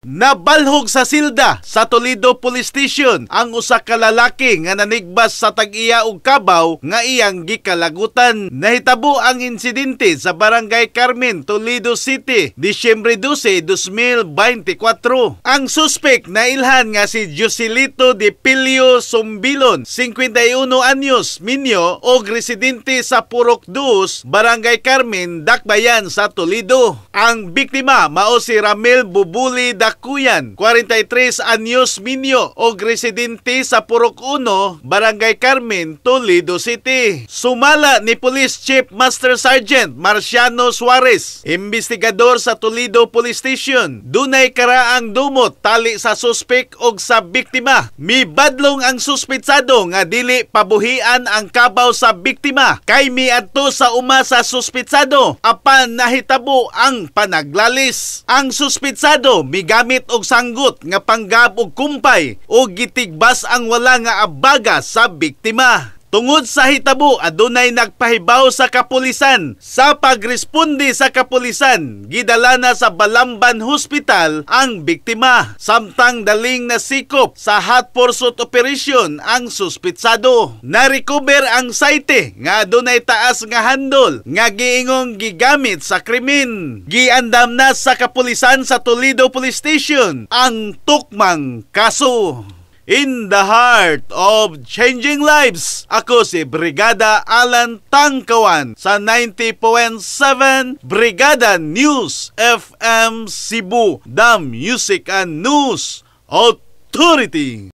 Nabalhog sa silda sa Toledo Police Station ang usa ka lalaki nga nanigbas sa tag-iya og kabaw nga iyang gikalagutan. Nahitabo ang insidente sa Barangay Carmen, Toledo City, Disyembre 12, 2024. Ang suspek na ilhan nga si Joselito de Pilio Sumbilon, 51 anyos, minyo og residente sa Purok 2, Barangay Carmen, Dakbayan sa Toledo. Ang biktima mao si Ramil Bubuli Dakuyan, 43 anyos, minyo og residente sa Purok 1, Barangay Carmen, Toledo City. Sumala ni Police Chief Master Sergeant Marciano Suarez, investigador sa Toledo Police Station, dunay karaang dumot tali sa suspek og sa biktima. Mibadlong ang suspetsado nga dili pabuhian ang kabaw sa biktima kay miadto sa uma sa suspetsado apan nahitabo ang panaglalis. Ang suspetsado migamit og sanggot nga panggab og kumpay o gitigbas ang wala nga abaga sa biktima. Tungod sa hitabo, adunay nagpahibaw sa kapulisan. Sa pagresponde sa kapulisan, gidala na sa Balamban Hospital ang biktima. Samtang daling nasikop sa hot pursuit operation ang suspitsado. Na-recover ang site nga adunay taas nga handol nga giingong gigamit sa krimen. Giandam na sa kapulisan sa Toledo Police Station ang tukmang kaso. In the heart of changing lives, ako si Brigada Alan Tangkawan sa 90.7 Brigada News FM Cebu, the Music and News Authority.